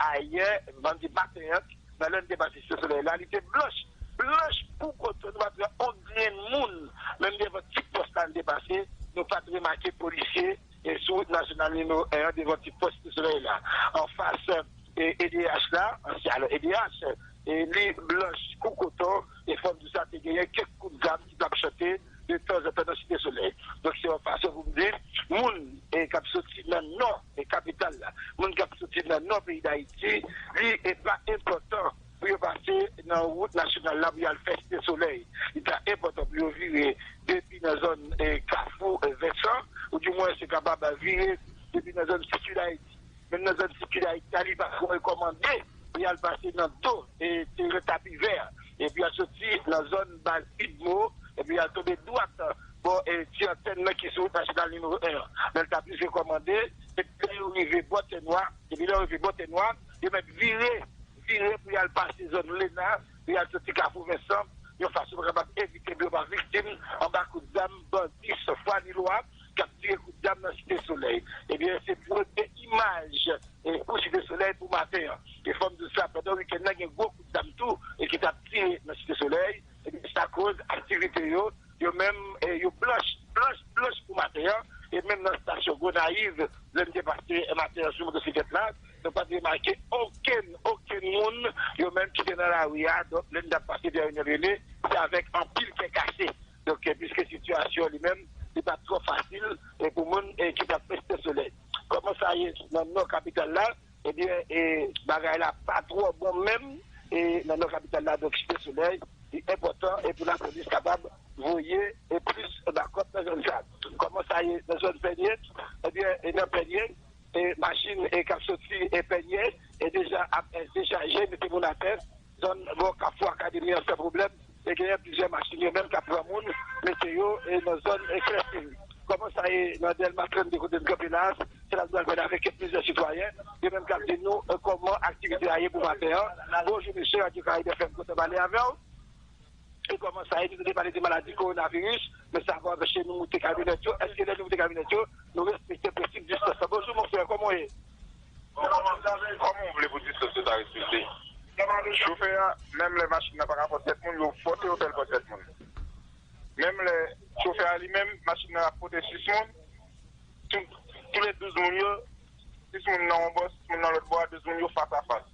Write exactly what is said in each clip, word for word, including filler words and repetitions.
Ayè, mande maten an, nan lè n te pase Site Solèy la, li te blanch. Blanch kou koton, nou pa t wè on grenn moun. Menm devan ti pòs la n te pase, nou pa t remake polisye e sou wout nasyonal nimewo en an devan ti pòs Site Solèy la. Anfas e, E D H la, ansyen alò E D H, e li blanch kou koton, e fò m di sa, te genyen kèk kout zam ki t ap chante de tanzantan nan Site Solèy. Donk, se yon fason pou m di, moun e k ap soti nan nò e kapital la, moun k ap soti nan nò peyi Dayiti, li e pa enpòtan pou yo pase nan wout nasyonal la pou y al fè Site Solèy. Li ta enpòtan pou yo vire depi nan zòn e Kafou e Vensan, ou di mwen se kapab vire depi nan zòn Sid Ayiti. Menm nan zòn Sid Ayiti a, li pa twò rekòmande pou y al pase nan do e teren Tapi Vè. Epi y al soti nan zòn baz Idmo, epi y al tonbe dwat bò e ti antèn nan ki sou wout nasyonal nimewo en an. Men l ta plis rekòmande, epi lè yo rive bò Tè Nwa, epi lè yo rive bò Tè Nwa, yo mèt vire, vire pou y al pase zòn Lena, pou y al soti Kafou Vensan, yon fason pou kapab evite pou yo pa viktim anba kout zam bandi san fwa ni lwa k ap tire kout zam nan Site Solèy. Ebyen, se premye imaj e pou Site Solèy pou maten an. E fò m di w sa, pandan wikenn nan, gen gwo kout zam tou e ki t ap tire nan Site Solèy. Ebyen, sa koz aktivite yo, yo menm, e yo blanch, blanch, blanch pou maten an. E menm nan estasyon Gonayiv, lè n te pase maten an sou motosiklèt la, nou pa t remake okenn, okenn moun, yo menm ki te nan lari a. Donk, lè n t ap pase dèyè Rene, se avèk anpil kè kase. Donk, e, piske sitiyasyon li menm, li pa t twò fasil, e pou moun, e, ki t ap fè Site Solèy. Kòman sa ye nan nò kapital la? Ebyen, e, bagay la pa twò bon menm, e, nan nò kapital la, donk, Site Solèy, li enpòtan, e pou lapolis kapab voye, e, plis bakòp nan zòn sa. Kòman sa ye nan zòn Pènye? Ebyen, e, nan Pènye, e, machin, e, k ap soti, e, Pènye, e, deja ap, e, dechaje, mete moun atè, zòn bò Kafou Akademi an san pwoblèm, e genyen plizyè machin yo menm k ap pran moun, mete yo, e, nan zòn, e, Klèsin. Kòman sa ye nan Dèlma trannde kote n kanpe la a? Se la nou pral pale avèk kèk plizyè sitwayen, yo menm k ap di nou, e, kòman aktivite a ye pou maten an. Bonjou, mesye, Radyo Karayib F M kontan pale avè w. E kòman sa ye, nou te pale de maladi kowonaviris, men sa pa anpeche nou moute kamyonèt yo. Èske lè nou moute kamyonèt yo, nou respekte prensip distans lan? Bonjou, monchè, kòman w ye? Kòman w vle pou distans yo ta respekte? Chofè a, menm lè machin nan pa ka pran sèt moun, yo fòse yo fè l pran sèt moun. Menm lè chofè a li menm, machin nan ap pote sis moun, tou, tou le douz moun yo, sis moun nan yon bò, sis moun nan lòt bò a, douz moun yo fas a fas.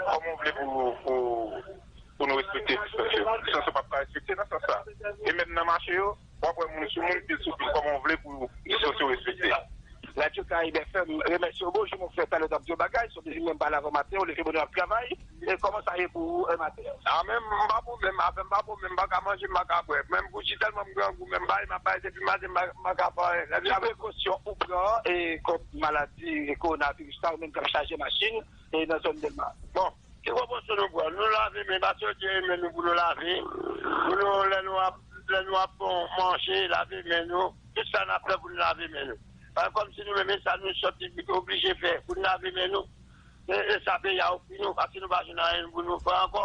Kòman w vle pou, pou, pou nou respekte distans yo? Distans yo p ap ka respekte nan sans sa. E menm nan mache yo, w ap wè moun sou moun, pil sou pil. Kòman w vle pou distans yo respekte? Radyo Karayib F M remèsye w. Bonjou, mon frè. Talè w t ap di yon bagay, se yon dezim mwen pale avè w maten, w leve bonè w ap travay. E kòman sa ye pou ou, e, maten an? A, men m pa pwoblèm, afè m pa pwoblèm, m pa ka manje, m pa ka bwè. Menm bouji tèlman m grangou, men m bay, m ap bay depi maten, m pa, m pa ka fè anyen. Ki prekosyon ou pran, e, kont maladi, e, kowonaviris la, ou menm k ap chaje machin, e, nan zòn Dèlma? Bon, ki prekosyon nou pran? Nou lave men, paske Dye renmen nou pou nou lave. Pou nou, lè nou ap, lè nou ap, bon, manje, lave men nou. Tout sa n ap fè pou n lave men nou. Pa kòmsi nou menm, e sa nou sòti oblije fè, pou n lave men nou. E, e sa peyi a ofri nou, paske nou pa jwenn anyen pou nou fè ankò.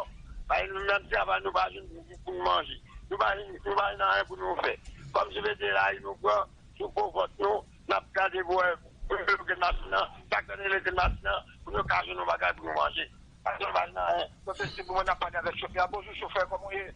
Paske nou menm travay, nou pa jwenn pou, pou n manje. Nou pa jwenn, nou pa jwenn anyen pou nou fè. Kòmsi se te layi nou pran, sou po vant nou, n ap gade pou wè, pou nou leve machin nan, chak lè nou leve machin nan, pou nou ka jwenn yon bagay pou nou manje. Paske nou pa jwenn anyen. Donk, se pou mwen n ap pale avèk chofè a. Bonjou, chofè, kòman w ye?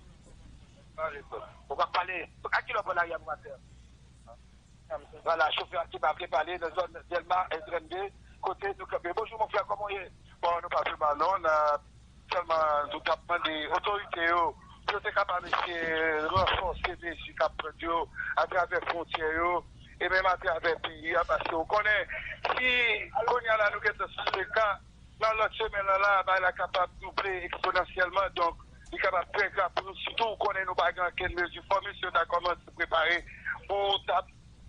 Ou p ap pale. A kilè w pran lari a pou maten an? Vwala, chofè a ki pa vle pale nan zòn Dèlma, e, trannde, kote nou kanpe. Bonjou, mon frè, kòman w ye? Bon, nou pa pi mal non, n ap sèlman nou t ap mande otorite yo pou yo te kapab eseye ranfòse mezi k ap pran yo atravè fwontyè yo e menm atravè peyi a, paske w konnen, si kounye a la nou gentan sou le ka, nan lòt semèn lan la, bagay la kapab double eksponansyèlman, donk, li kapab trè grav pou nou, sitou w konnen nou pa gen okenn mezi. Fò mesye yo ta kòmanse prepare pou w ta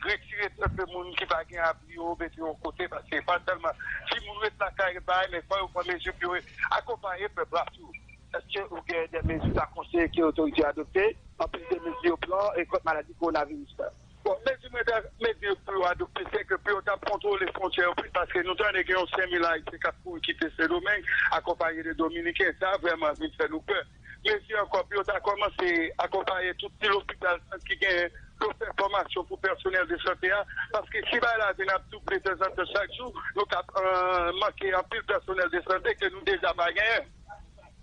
retire enpe moun ki pa gen abri yo, mete yon kote, paske pa sèlman timoun ret lakay, ret bagay, men fò yo pran mezi pou yo akonpaye pèp la tou. Èske ou gen de mezi w ta konseye ke otorite yo adopte, anplis de mezi yo pran, e, kont maladi kowonaviris la? Bon, mezi mwen ta, mezi pou yo adopte, se ke pou yo ta kontwole fwontyè yo plis, paske nou tande gen yon senk mil Ayisyen k ap kouri kite Sendomeng, akonpaye de Dominiken. Sa vrèman vin fè nou pè. Mezi ankò, pou yo ta kòmanse akonpaye tout ti lopital, sant ki genyen pou fè fòmasyon pou pèsonèl de sante a, paske si bagay la vin ap double tanzantan chak jou, nou t ap, euh, manke anpil pèsonèl de sante ke nou deja pa genyen.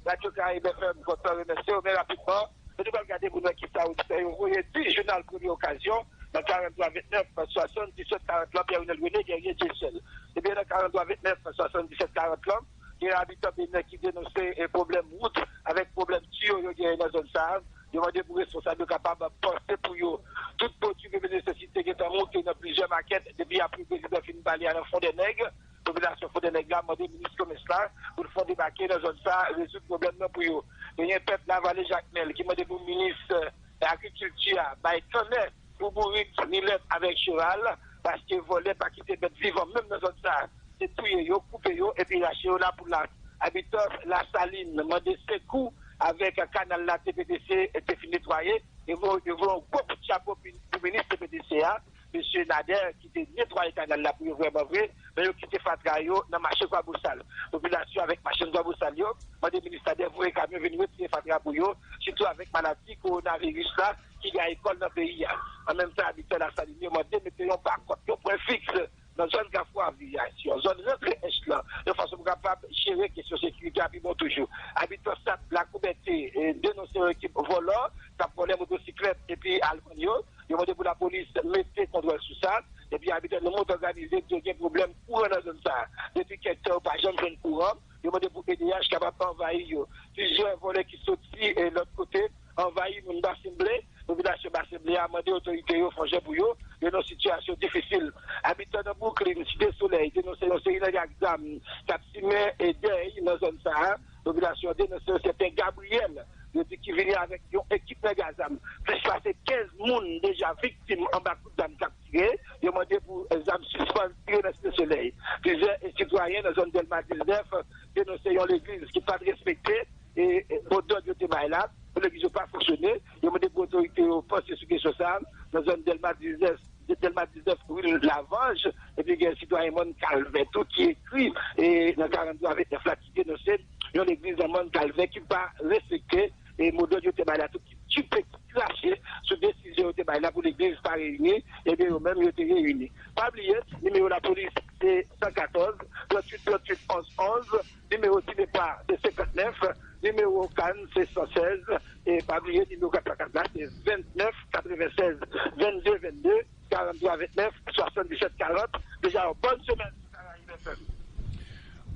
Radyo Karayib F M kontan remèsye w, men rapidman, nou pral gade pou nou wè kisa oditè yo voye di jounal Premye Okazyon nan karant twa ventnèf swasanndisèt karant lan, Pierre Renel René, Guerrier Dieuseul. Ebyen, nan karant twa ventnèf swasanndisèt karant lan, gen abitan Benè ki denonse, eh, pwoblèm wout avèk pwoblèm tiyo yo genyen nan zòn sa a. Yo mande pou responsab yo kapab panse pou yo. Tout pwodui premye nesesite gentan moute nan plizyè makèt depi apre prezidan fin pale a nan Fondènèg. Popilasyon Fondènèg la mande minis komès la pou l fè yon debake nan zòn sa a, rezoud pwoblèm nan pou yo. Genyen pèp Lavale Jakmèl ki mande pou minis, eh, agrikilti a bay kannè pou bourik, milèt avèk cheval, paske vòlè pa kite bèt vivan menm nan zòn sa a. Se touye yo, koupe yo, epi rache yo lapoula. Abitan Lasalin mande sekou avèk kanal la T P D C te fin netwaye. Yo voye, yo voye yon gwo kout chapo pou minis T P D C a, mesye Nader, ki te netwaye kanal la pou yo vrèman vre, men yo kite fatra yo nan mache Kwabosal. Popilasyon avèk machann Kwabosal yo mande minis Nader voye kamyon vin retire fatra pou yo, sitou avèk maladi kowonaviris la ki gaye kò l nan peyi a. An menm tan, abitan Lasalin yo mande mete yon bakòt, yon pwen fiks nan zòn Kafou Aviyasyon, zòn rantre Ench lan, yon fason pou kapab jere kesyon sekirite a pi bon toujou. Abitan Sat Lakoubète, eh, denonse yon ekip vòlò k ap vòlè motosiklèt epi albann yo. Yo mande pou lapolis mete kontwòl sou sa. Epi abitan nan Mont Òganize di yo gen pwoblèm kouran nan zòn sa a. Depi kèk tan yo pa janm jwenn kouran. Yo mande pou E D H kapab anvayi yo. Plizyè vòlè ki soti, eh, lòt kote anvayi moun Basen Ble. Popilasyon Basen Ble a mande otorite yo fè yon jan pou yo. Yo nan sitiyasyon difisil. Abitan nan Brooklyn, Site Solèy, denonse yon seri nèg ak zam k ap simen, eh, dèy nan zòn sa a. Popilasyon an denonse yon sèten Gabriel, yo di ki vini avèk yon ekip nèg a zam. Plis pase kenz moun deja viktim anba kout zam k ap tire. Yo mande pou, eh, zam sispann tire nan Site Solèy. Plizyè, eh, sitwayen nan zòn Dèlma diznèf denonse yon legliz ki pa t respekte, eh, eh, modòd yo te bay la, pou legliz yo pa fonksyone. Yo mande pou otorite yo panse sou kesyon sa a. Nan zòn Dèlma diznèf, Dèlma diznèf, ri Lavanj, epi gen sitwayen Mòn Kalvè tou ki ekri, eh, nan karant twa ventnèf la, ki denonse yon legliz nan Mòn Kalvè ki pa respekte, eh, modòd yo te bay la tou, ki dife, ki krache sou desizyon yo te bay la pou legliz pa reyini, ebyen yo menm yo te reyini. Pa bliye, nimewo lapolis se san katòz, tranntuit tranntuit onz onz, nimewo Sinepa se senkantnèf, nimewo Can se san sèz, e pa bliye nimewo kat twa kat la se vennèf katrevennsèz vennde vennde, karant twa ventnèf swasanndisèt karant. Deja yon bòn semèn sou Karayib F M.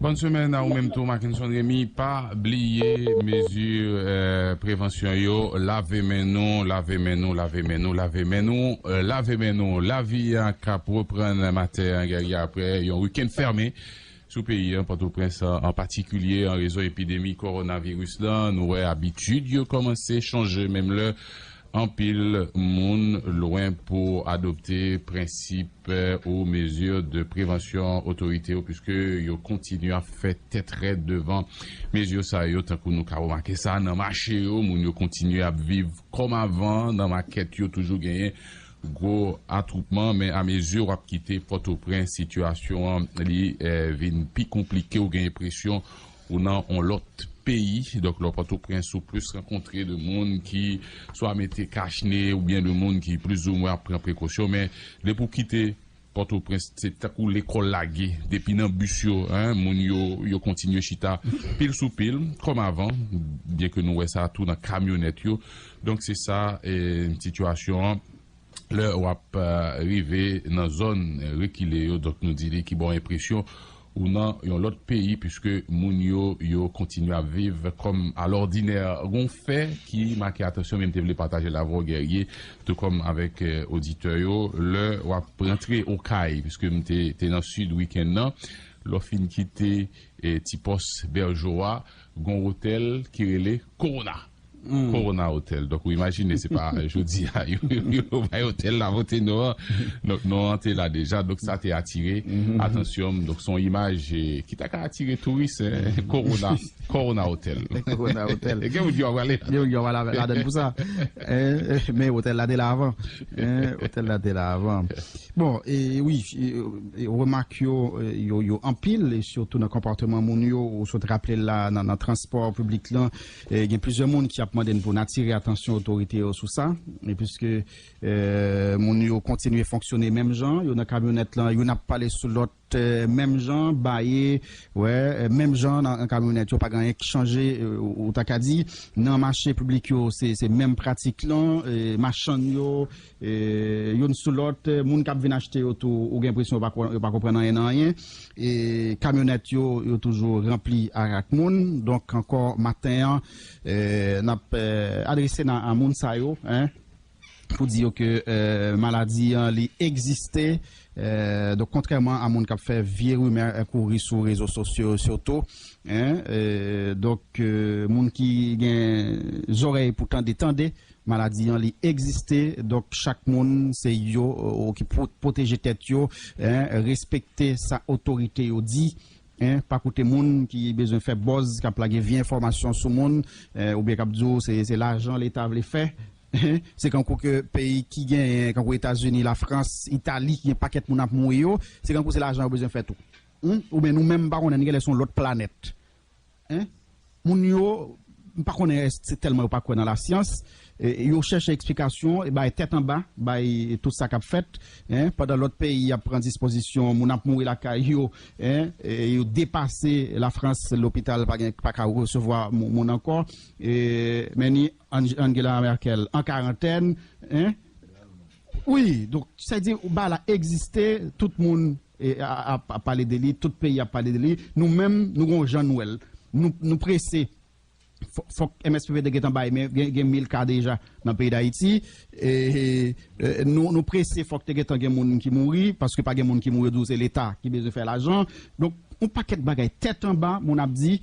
Bòn semèn a ou menm tou, Mackenson Remy. Pa bliye mezi, eh, prevansyon yo. Lave men nou, lave men nou, lave men nou, lave men nou, eh, lave men nou. Lavi a k ap reprann maten an, Guerrier, apre yon wikenn fèmen sou peyi an, Pòtoprens an, an patikilye, an rezon epidemi kowonaviris lan. Nou wè abitid yo kòmanse chanje, menm lè anpil moun lwen pou adopte prensip, eh, ou mezi de prevansyon otorite yo, piske yo kontinye ap fè tèt rèd devan mezi sa yo, tankou nou ka remake sa nan mache yo, moun yo kontinye ap viv kòm avan, nan makèt yo toujou genyen gwo atwoupman, men amezi w ap kite Pòtoprens, sitiyasyon an, li, eh, vin pi konplike, ou gen enpresyon ou nan yon lòt peyi. Donk, lè w Pòtoprens, ou plis rankontre de moun ki swa mete kachne oubyen de moun ki plizoumwen ap pran prekosyon, men depi w kite Pòtoprens, se tankou lekòl lage. Depi nan bis yo, en, moun yo, yo kontinye chita pil sou pil, kòm avan, byen ke nou wè sa tou nan kamyonèt yo. Donk, se sa, eh, sitiyasyon an. Lè w ap, eh, rive nan zòn rekile yo, donk nou di li ki ba w enpresyon ou nan yon lòt peyi, piske moun yo, yo kontinye ap viv kòm alòdinè. Gon fè ki make atansyon, men m te vle pataje l avè w, Guerrier, tou kòm avèk, eh, oditè yo. Lè w ap rantre Okay, piske m te, te nan sid wikenn nan, lè w fin kite, eh, ti pòs Bèjo a, gon otèl ki rele Corona. Corona Hotel. Donk, ou imajine, se pa jodi a, yo, yo, yo bay otèl la vote non an. Donk, non an te la deja. Donk, sa te atire atansyon m. Donk, se yon imaj, eh, ki ta ka atire touris, eh, Corona, Corona Hotel. Corona Hotel. E gen moun ki ap prale la. Gen moun ki ap prale ladann pou sa. Eh, eh, men otèl la te la avan. Eh, otèl la te la avan. Bon, e wi, e, e, remak yo, e, yo, yo anpil, e sitou nan konpòtman moun yo, ou sot raple l la nan, nan transpò piblik lan, e, gen plizyè moun ki ap mande n pou n atire atansyon otorite yo sou sa, e piske, e, moun yo kontinye fonksyone menm jan, yo nan kamyonèt lan, youn ap pale sou lòt, e, menm jan, baye, wè, e, menm jan nan, nan kamyonèt yo, pa gen anyen ki chanje, e, ou, ou ta ka di, nan mache piblik yo, se, se menm pratik lan, e, machann yo, e, youn sou lòt, e, moun k ap vin achte yo tou, ou gen enpresyon yo pa, yo pa konprann anyen nan anyen, e, kamyonèt yo, yo toujou ranpli ak, ak moun, donk ankò maten an, eh, n ap, eh, adrese n a, a moun sa yo, en, pou di yo ke, eh, maladi an, li egziste. Eh, donk, kontrèman a moun k ap fè vye rimè, eh, kouri sou rezo sosyo yo sitou, en, eh, donk, eh, moun ki gen zòrèy pou tande, tande, maladi an, li egziste. Donk, chak moun, se yo, eh, ki pwo-, pwoteje tèt yo, en, respekte sa otorite yo di, en, pa koute moun ki bezwen fè buzz, k ap lage vye enfòmasyon sou moun, eh, oubyen k ap di w se, se lajan Leta vle fè. Se kankou ke peyi ki genyen, kankou Etazini, Lafrans, Itali, ki gen pakèt moun ap mouri yo, se kankou se lajan yo bezwen fè tou. Hmm? Oubyen nou menm, m pa konnen, nou genlè se yon lòt planèt. En? Moun yo, m pa konnen èske se tèlman yo pa kwè nan lasyans, e, yo chèche eksplikasyon, e bay tèt anba, bay tout sa k ap fèt, en, pandan lòt peyi ap pran dispozisyon, moun ap mouri lakay yo, en, e yo depase Lafrans, lopital pa gen, pa ka resevwa moun, moun ankò, e, men ni Ang-, Angela Merkel an karantèn, en. Wi, donk, sa di, bagay la egziste, tout moun, e, a, a, ap pale de li, tout peyi ap pale de li. Nou menm, nou gon jan nou wè l. Nou, nou prese. Fò-, fòk M S P P te gentan bay, men gen, gen mil ka deja nan peyi Dayiti. E, e, nou, nou prese, fòk te gentan gen moun ki mouri, paske pa gen moun ki mouri, yo di w se Leta ki bezwen fè lajan. Donk, yon pakèt bagay tèt anba, moun ap di,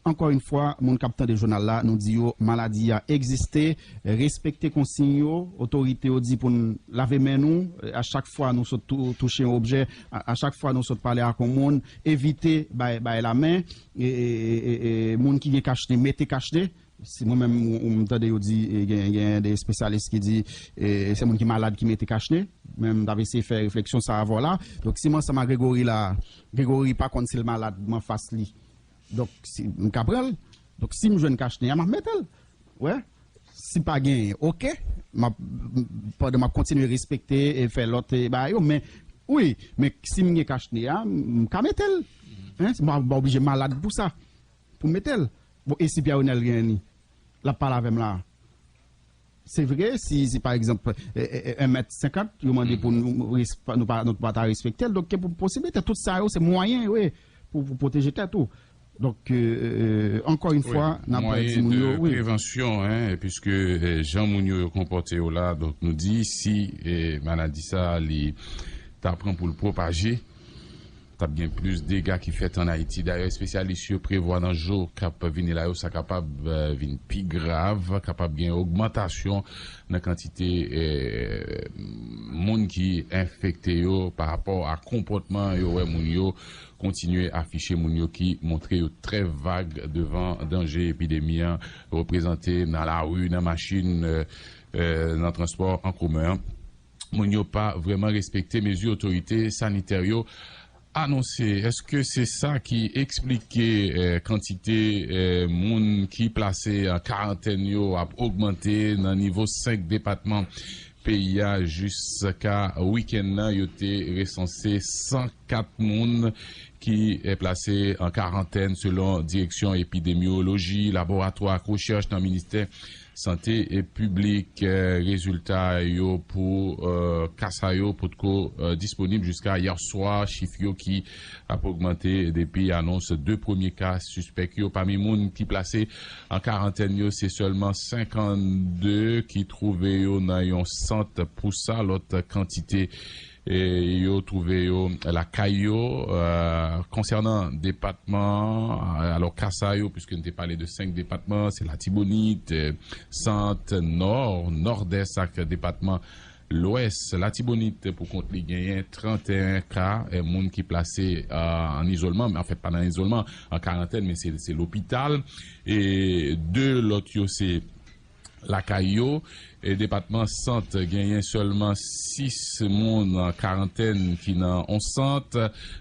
ankò yon fwa, moun k ap tande jounal la, nou di yo, maladi a egziste, respekte konsiy yo, otorite yo di pou n lave men nou, a chak fwa nou sot tou-, touche yon objè, a, a chak fwa nou sot pale ak yon moun, evite bay, bay lamen, e, e, e, e, e, moun ki gen kachne, mete kachne. Si mwen menm, ou, ou, m tande yo di, e, gen, gen de espesyalis ki di, e, se moun ki malad ki mete kachne, men m t ap eseye fè refleksyon sa avè w la. Donk, si m ansanm ak Gregory la, Gregory pa konn si l malad, m anfas li. Donk, si, m ka pran l. Donk, si m jwenn kachne a, m ap mete l. Wè. Si pa genyen, oke. M ap, m, pandan m ap kontinye respekte e fè lòt, e, bagay yo. Men, wi, men si m gen kachne a, m, m ka mete l. En, m pa, m pa oblije malad pou sa. Pou m mete l. Bon, e si Pierre Renel genyen li? L ap pale avè m la. Se vre, si, si pa egzanp, e, e, e, en mèt senkant, yo mande pou nou, res-, pa, nou pa, nou pa ta respekte l. Donk, gen pou posiblite, tout sa yo, se mwayen yo ye pou, pou pwoteje tèt ou. Donk, e, e, e, ankò yon fwa, n ap di moun yo, wi. Prevansyon, en, piske, e, jan moun yo, yo konpòte yo la, donk, nou di, si, e, maladi sa, li ta pran pou l pwopaje, t ap gen plis dega ki fèt ann Ayiti. Dayè, espesyalis yo prevwa nan jou k ap vini la yo, sa kapab, eh, vin pi grav, kapab gen ogmantasyon nan kantite, eh, moun ki enfekte yo pa rapò a konpòtman yo wè moun yo kontinye afiche, moun yo ki montre yo trè vag devan danje epidemi an reprezante nan lari, nan machin, eh, eh, nan transpò an komen an. Moun yo pa vrèman respekte mezi otorite sanitè yo anonse. Èske se sa ki eksplike, eh, kantite, eh, moun ki plase an karantèn yo ap ogmante nan nivo senk depatman peyi a? Jiska wikenn nan, yo te resanse san kat moun ki, eh, plase an karantèn, selon Direksyon Epidemyoloji, Laboratwa ak Rechèch nan Ministè Sante e Piblik. Eh, rezilta yo pou, eh, ka sa yo potko, eh, disponib jiska yè swa. Chif yo ki ap ogmante depi anons de premye ka sispèk yo. Pami moun ki plase an karantèn yo, se sèlman senkannde ki twouve yo nan yon sant pou sa. Lòt kantite e yo twouve yo lakay yo. Eh, konsènan depatman, eh, alò, ka sa yo, piske n te pale de senk depatman, se Latibonit, eh, Sant, Nò, Nòdès ak depatman Lwès. Latibonit, pou kont li, genyen trannteyen ka, eh, moun ki plase, eh, an izolman, men anfèt, pa nan izolman, an karantèn, men se, se lopital. E de lòt yo, se lakay yo. E depatman Sant genyen sèlman sis moun an karantèn ki nan on sant.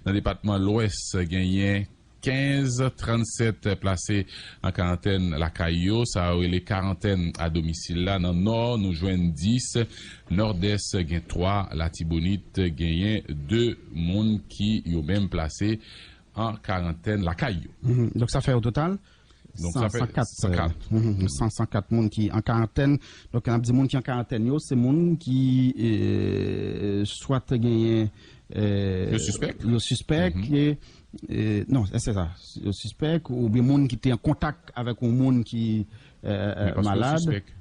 Nan depatman Lwès, genyen kenz, trannsèt plase an karantèn lakay yo, sa yo rele karantèn a domisil la. Nan Nò, nou jwenn dis, Nòdès gen twa, Latibonit genyen de moun ki yo menm plase an karantèn lakay yo. Mhm. Donk sa fè o total Donk sa fè san kat. san kat moun ki an karantèn. Donk, n ap di moun ki an karantèn yo, se moun ki eh, swat genyen eh, Yo sispèk. Yo sispèk. Eh, non, se sa. Yo sispèk, oubyen moun ki te an kontak avèk yon moun ki eh, Paske yo malad. Sispèk.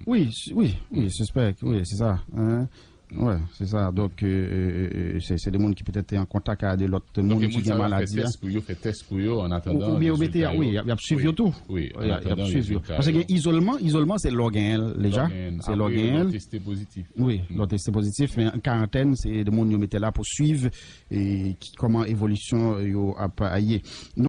Wi, si- wi, wi, sispèk, wi, se sa. Hein? Wi, se sa. Donk, eh, eh, eh, se se de moun ki petèt te an kontak a de lòt Donk moun e ki moun sa gen yo ap fè maladi a. Tès pou yo, fè tès pou yo an atandan. Oubyen yo mete, wi, y ap- y ap suiv yo tou. Wi, Y ap- y ap suiv yo. rezilta Paske yo. Gen izolman, izolman se lè w genyen l deja. Lò gen- Se lè w apre, genyen lò l. Teste pozitif. Wi, lò teste pozitif, men karantèn, se de moun yo mete la pou swiv e ki, kòman evolisyon yo ap ye.